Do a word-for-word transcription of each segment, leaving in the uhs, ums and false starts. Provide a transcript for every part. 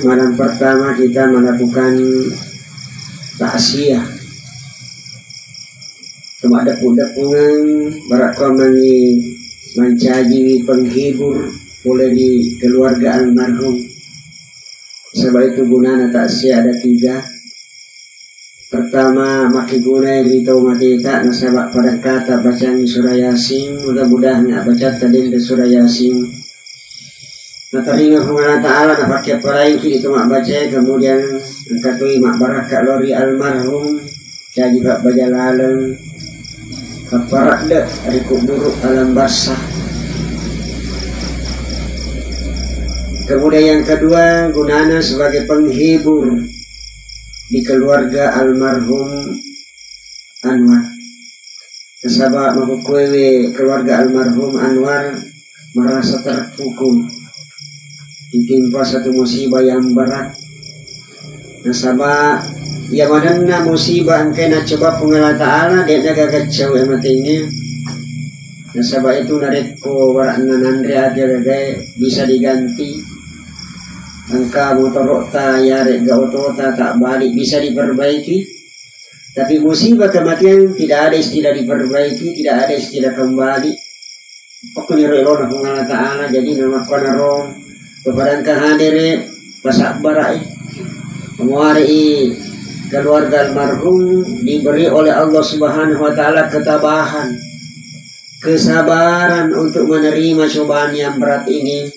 Malam pertama kita melakukan takziah. Cuma depu-depungan, barakkuammengngi mancaji penghibur oleh di keluarga almarhum. Sebab itu gunana takziah ada tiga. Pertama, makkegunai ri tau mateta, nasaba pada engkata bacang surah Yasin, mudah-mudahan abbacatta denre surah Yasin natarima Puang Allah Ta'ala, napakkeparaiki ri tau mabbacae, kemudian engka toi mabbarakka lao ri almarhum, caji pabbaja laleng, papparadde ri kuburu alam barzah. Kemudian yang kedua, gunana sebagai penghibur di keluarga almarhum Anwar. Nasaba makkukkue keluarga almarhum Anwar merasa terpukul ditimpa satu musibah yang berat. Nasaba iya manenna musibah engkae naccoba Puang Allah Ta'ala, de'na gaga cau e matengnge. Nasaba itu narekko wara'na nanre api gagae bisa diganti. Engka motoro'ta, iyarega otota, tak balik, bisa diperbaiki. Tapi musibah kematian tidak ada istilah diperbaiki, tidak ada istilah kembali. Pokoknya ro elona Puang Allah Ta'ala, jadi namakkuanaro kepada engka hadere pasabbarai. Muarai keluarga almarhum diberi oleh Allah Subhanahu wa Ta'ala ketabahan, kesabaran untuk menerima cobaan yang berat ini.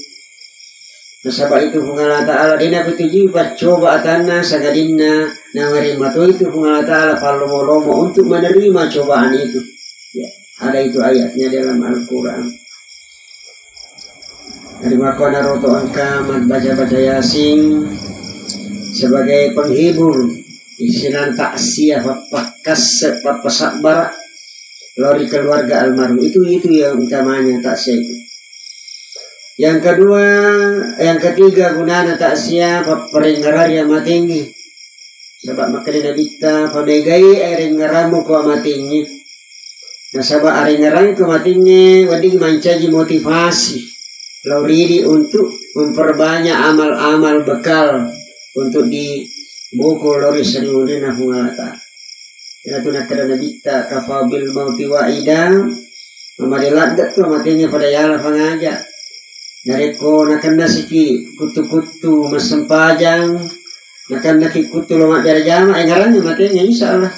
Nasaba itu Puang Allah Ta'ala de napetujui paccoba atanna, sangadinna namaremma toi tu Puang Allah Ta'ala pallomo-lomo untuk menerima cobaan itu. Ya, ada itu ayatnya dalam Al-Quran. Jadi makkuanaro to engka mabbaca-baca Yasin sebagai penghibur, istilah takziah, pappakasse, pappasabbara lao ri keluarga almarhum. Itu, itu yang utamanya takziah itu. Yang kedua, yang ketiga gunana takziah, papparengngerang ri amatengnge. Sebab makkeda Nabitta, pamegai arengngerammu ko amatengnge. Nasaba arengngerang ko amatengnge wedding mancaji motivasi lao ridi untuk memperbanyak amal-amal bekal untuk diboko lao ri sarimunrinna Puang Allah Ta'ala. Iyanatu nakkeda Nabitta, kafa bil mauti wa'ida, mamade ladde tu amatengnge pada yala pangaja. Narekko nakennasiki kuttu-kuttu massempajang, nakennaki kuttu lo mabbere jama, engngerangngi amatengnge, insya Allah.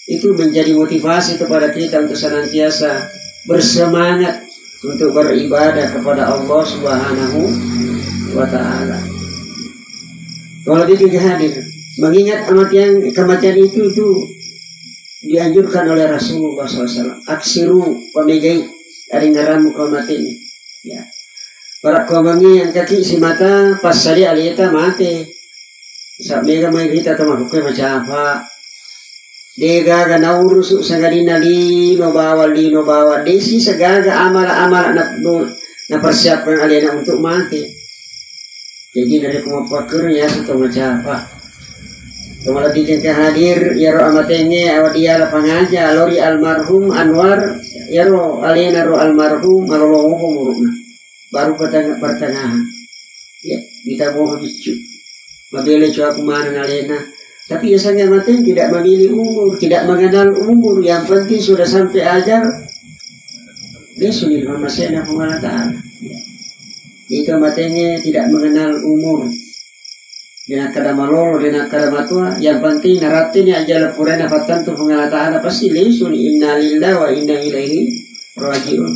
Itu menjadi motivasi kepada kita untuk senantiasa bersemangat untuk beribadah kepada Allah Subhanahu wa Ta'ala. Kalau dia tidak hadir, mengingat kematian, kematian itu, itu dianjurkan oleh Rasulullah sallallahu alaihi wasallam. Aksiru, pamegai arengngerammu ko amatengnge. Ya. Parakkuammengngi engkaki simata passadi aleta mate. Sa mega mai rita to makkukkue macafa. De gaga naurusu sangadinna lino bawang, lino bawang. De sisa gaga amala-amala na, napersiapkan alena untuk mate. Jadi narekko mappakkuro yaseng to macafa. To malebbi engka hadir, iyaro amatengnge awadiala pangaja, lao ri almarhum Anwar, iyaro alena ro almarhum, malolongo umuru'na. Baru perteng-, pertengahan. Ya, kita mau biccu. Mabele cuaku maneng alena. Tapi yasengnge amateng tidak memilih umur, tidak mengenal umur. Yang penting sudah sampai ajal, de suni mamasena Puang Allah Ta'ala. Ya. Itu amatengnge tidak mengenal umur. De nakkeda malolo, de nakkeda matua, yang penting naratteni ajal purana pattentu Puang Allah Ta'ala, pasti lesuni inna lillahi wa inna ilaihi raji'un.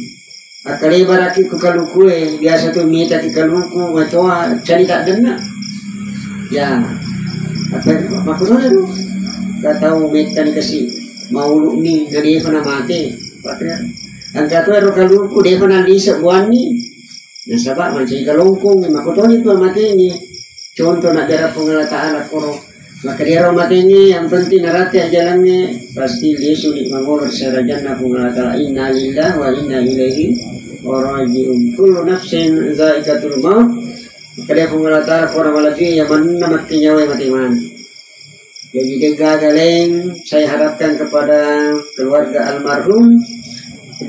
Akkalebaraki ku kalukue, biasa tu mitaki kaluku, macoa, cani taddenna. Ya, apa makkutona tu? Ka tau mettani kasi mauluni, na depa na mate. Engka tu ero kaluku, depa na lise buanni. Nasaba mancaji kalongkong, makkutoni tu amatengnge. Contoh na dera Puang Allah Ta'ala koro. Maka dia matengnge, yang penting narate ajalangnge, pasti dia suli mangolo serajanna Puang Allah Ta'ala. Inna lillahi wa inna ilaihi raji'un. Kullu nafsin zaikatul maut. Maka dia Puang Allah Ta'ala koro malebbi yang manna mati nyawa mati mana. Jadi de gaga lain saya harapkan kepada keluarga almarhum,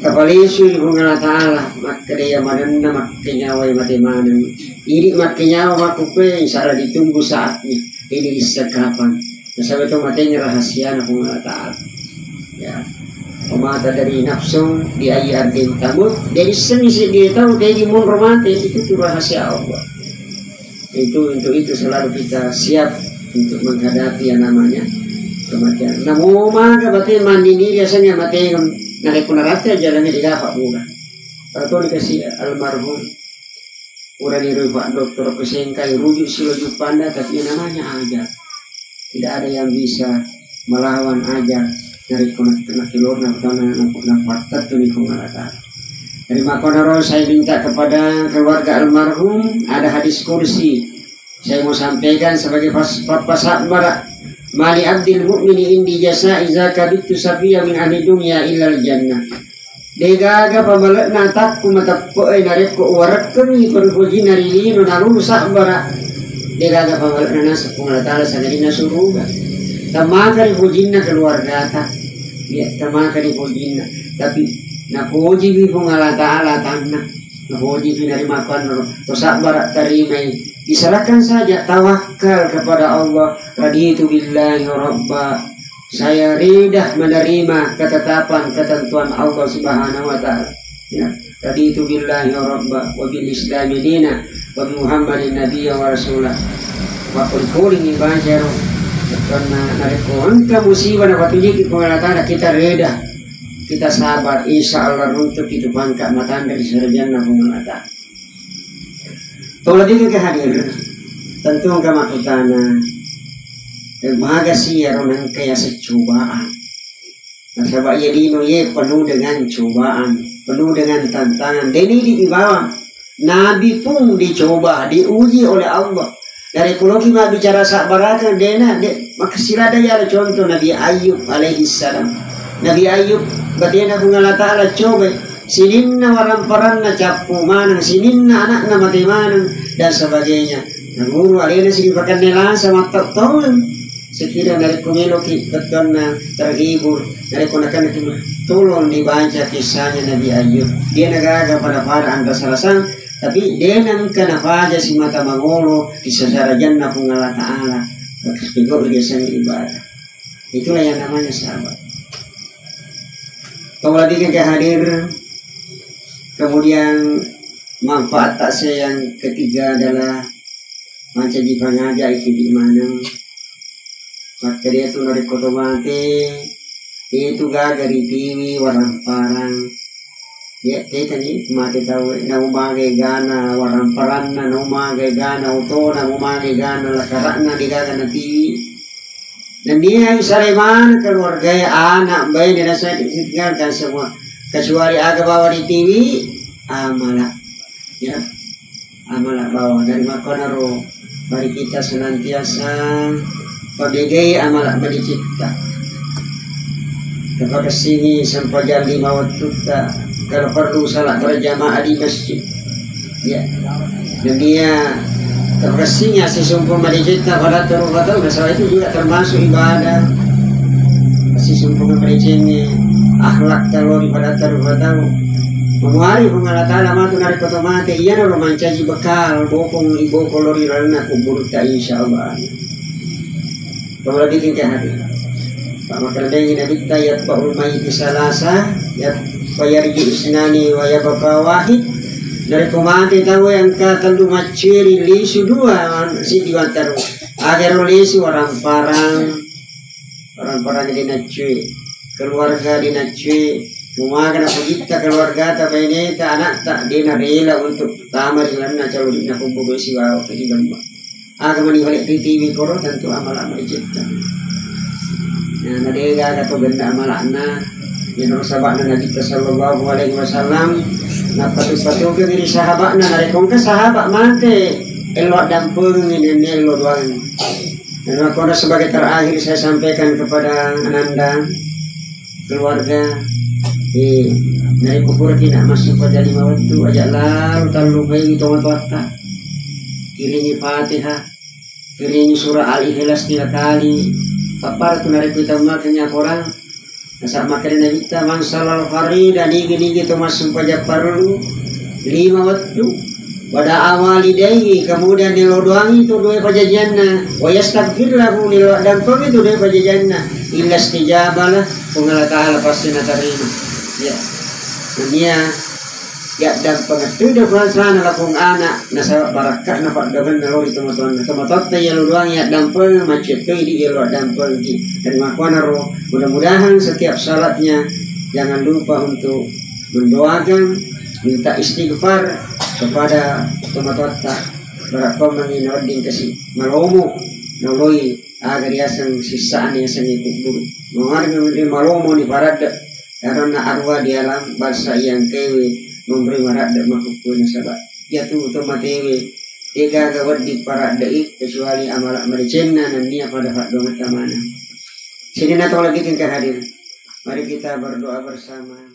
tapalesui Puang Allah Ta'ala, makkeda iya manenna makkenyawai mate maneng. Iri makke nyawa makkukkue, insya Allah ditunggu saatnya. Ini isseng kapan. Nasaba itu mateng rahasiana Puang Allah Ta'ala. Ya. Wa ma tadri nafsun bi ayyi ardin tamut. Jadi seni si dia tahu dia di munro mati, itu tuh rahasia Allah. Itu, untuk itu selalu kita siap untuk menghadapi yang namanya kematian. Namu maga bate mandi ni biasanya mate, narekko naratta jalannya digapak pura. Atau dikasih almarhum. Purani rui Pak Dokter kesengkai rujuk silo jupanda, tapi yang namanya ajal. Tidak ada yang bisa melawan ajal. Narekko nak-, nakkilorna, bukan nak-, napattettu ni Puang Allah Ta'ala. Dari makonaro saya minta kepada keluarga almarhum, ada hadis kursi. Saya mau sampaikan sebagai pas-, pappasabbara. Mali abdil mu'mini indi jasa iza kabittu safiya min ahli dunya illal jannah. Degaga pamale'na atakku mateppe'e narekko uwarekkengngi ko ri pojinna ri lino nalulu sabbara. Degaga pamale'na naseng Puang Allah Ta'ala sangadinna suruga. Tamaka ri pojinna keluargata. Ya, tamaka ri pojinna. Tapi napojiwi Puang Allah Ta'ala atanna. Napojiwi narimakkuannaro. To sabbara tarimai. Diserahkan saja, tawakkal kepada Allah. Raditu billahi rabba. Saya rida menerima ketetapan ketentuan Allah Subhanahu wa Ta'ala. Ya. Raditu billahi rabba wa bil islami dina wa bi Muhammadin nabiyya wa rasula. Wa qul kuling ibajaro. Karena narekko engka musibah napatujiki Puang Allah Ta'ala, kita reda, kita sabar, insya Allah runtuk itu pangkat matanre ri sarajanna Puang Allah Ta'ala. Tau lebih ke hadir, tentu engka makkutana, eh, magasi iyaro nengka yaseng cobaan. Nasaba iya lino ye penuh dengan cobaan, penuh dengan tantangan. Deni di bawah. Nabi pun dicoba, diuji oleh Allah. Dari kuloki mabbicara sabbarakeng, dena, de, makasirada ya contoh Nabi Ayub alaihi salam. Nabi Ayub batena Puang Allah Ta'ala cobai. Sininna waramparanna cappu maneng, sininna anakna mate maneng, dan sebagainya. Naguru alena sini pakanne lasa mattau-taung. Sekira narekko meloki bettuanna terhibur, narekko nakanaki tolong dibaca kisahnya Nabi Ayub. Dia nagaga pada-pada anrasa-rasang, tapi dia nengka nafaja simata mangolo di sesarajanna Puang Allah Ta'ala. Terus pegau dia sang ibadah. Itulah yang namanya sabar. Tau lebih ke hadir, kemudian manfaat tak saya yang ketiga adalah mancaji pangaja itu di mana. Maka dia tu narekko to mate, itu gaga ritiwi waramparang. Ya, kita ni mate tau, nau magai gana waramparanna, nau magai gana otona, nau magai gana lakarakna, degaga natiwi. Dan dia sarai mana keluarga, anak, bayi, dan saya ditinggalkan semua. Kecuali aga bawa ritiwi, amala. Ya. Amala bawang. Dari makkonaro, mari kita senantiasa pabegai amala madicitta. Tapakessingi sempajang lima wattutta, kalau perlu salat berjamaah di masjid. Ya. Dan dia tapakessingi assisumpung madicitta pada rupa tau, nasaba itu juga termasuk ibadah. Assisumpung madicitta, akhlak kalau di pada rupa tau. Mamuari Puang Allah Ta'ala matu narekko to mate, iyana lo mancaji bekal, bokong iboko lo ri lalenna kuburutta, insyaallah. Kalau lebih tinggi hati. Pak Makardengi Nabitta, yatba'ul mayyiti salasa, yat-, wa yarji isnani, wa yabqa wahid. Narekko mate tau engka tellu macciri, lisu dua, sidi watteru. Agaro lisu waramparang. Orang-orang dinaccui, keluarga dinaccui, mumaga napojitta keluargata, baineta, anakta, dena rela untuk tama ri lalenna calon dina kubbu sibawa ke di lembah. Aga mani balik P T V koro tentu amal-amal cipta. Nah, nadega aga to genda amalakna. Yang sabakna Nabi sallallahu alaihi wasallam, napatu-patukan diri sahabatna, narekongka sahabat mate, elok dampung ini, elok doang. Dan makanya sebagai terakhir saya sampaikan kepada ananda keluarga, eh, dari kubur tidak masuk pada lima waktu, aja lalu terlalu baik itu waktu. Kiringi Fatihah, kiringi surah Al-Ikhlas tiga kali. Apa tu narik kita makanya korang. Nasaba makkeda Nabitta, "Man sallal farida, nigi-nigi to massumpaja parellu lima wettu, Wada'a walidaihi, kemudian nelo doangi tu dua pajajianna, wa yastaghfir lahu, nelo addampeng tu dua pajajianna, illa istajabalah, Puang Allah Ta'ala pasti natarima. Ya. Nania yaddampeng tu de bahasana lapung anak, nasaba barakka'na paddoangenna lao ri tomatoanna. Tomatoatta yalo doangi yaddampeng, macet tu idi yalo addampeng ki. Dan makuanaro, mudah-mudahan setiap salatnya jangan lupa untuk mendoakan, minta istighfar kepada tomatoatta. Barakko mangi nawedding kasi malomo, nauloi aga riaseng sissa'na yasengnge kubburu. Mawari malomo ni paradde, karena arwah di alam bangsa yang kewe memberi maradde makkukkue nasaba. Yatu tomatewe, degaga wedding paradde i kecuali amala madecenna nennia pada paddoangetta maneng. Sininna tau lebih ke hadir. Mari kita berdoa bersama.